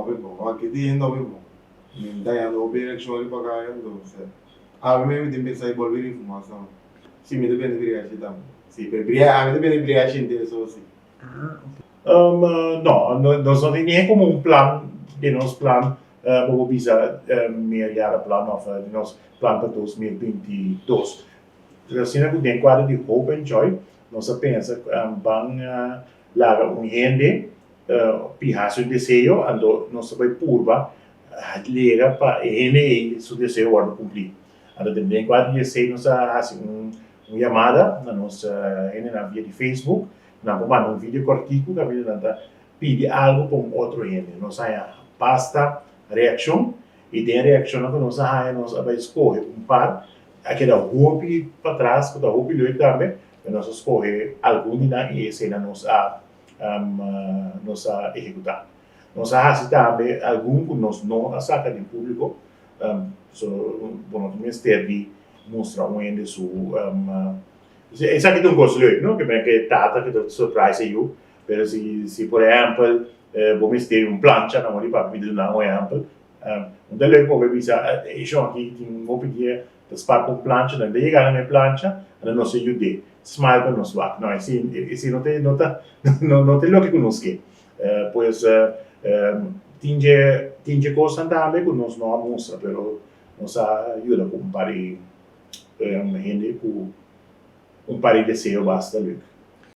hopi bon. Aki tin hende hopi bon. Mi ta hañando hopi reakshon riba kaya, entonces ami mi tin pensa di bolbe rifu mas tambe. Si mi ta bende briashi tambe. Si, pero ami ta bende briashi henter so si. Ah, ok. No, nos no tin ni como un plan den nos plan bo por bisa meerjarenplan of den nos plan pa 2022. Pero asina cu den cuadro di Hope and Joy nos a pensa ban laga un hende pi haci un deseo anto nos ta bay purba lega pa e hende ey su deseo wordo cumpli. Anto den cuadro di esey nos a haci un yamada na nos hendenan via di Facebook. Nan por manda un video kòrtiku kaminda nan ta pidi algu pa un otro hende. Nos haña basta reakshon i den e reakshonnan ku nos a haña nos a bai skohe un par. A keda hopi patras ku ta hopi leuk tambe, pero nos a skohe algun di nan i eseinan nos a nos a ehekutá. Nos a hasi tambe algun ku nos no a saka den públiko, so bo no tin mester di mustra un hende su. Esaki ta un kos leuk, no? Ke men ke tata ke ta surprise e yu, pero si si por ehèmpel bo mester un plancha, nan wòrdu papia mi ta duna un ehèmpel, un ta leuk pa bo bisa e shon aki tin hopi dia ta spar pa un plancha, nan ta yega na e plancha, anto nos a yud'é, smile pa nos wak. No, esei esei no ta no ta no ta loke ku nos ke. Pues tin dje tin dje kosnan tambe ku nos no a mustra, pero nos a yuda ku un par di hende ku un par di deseo basta leuk.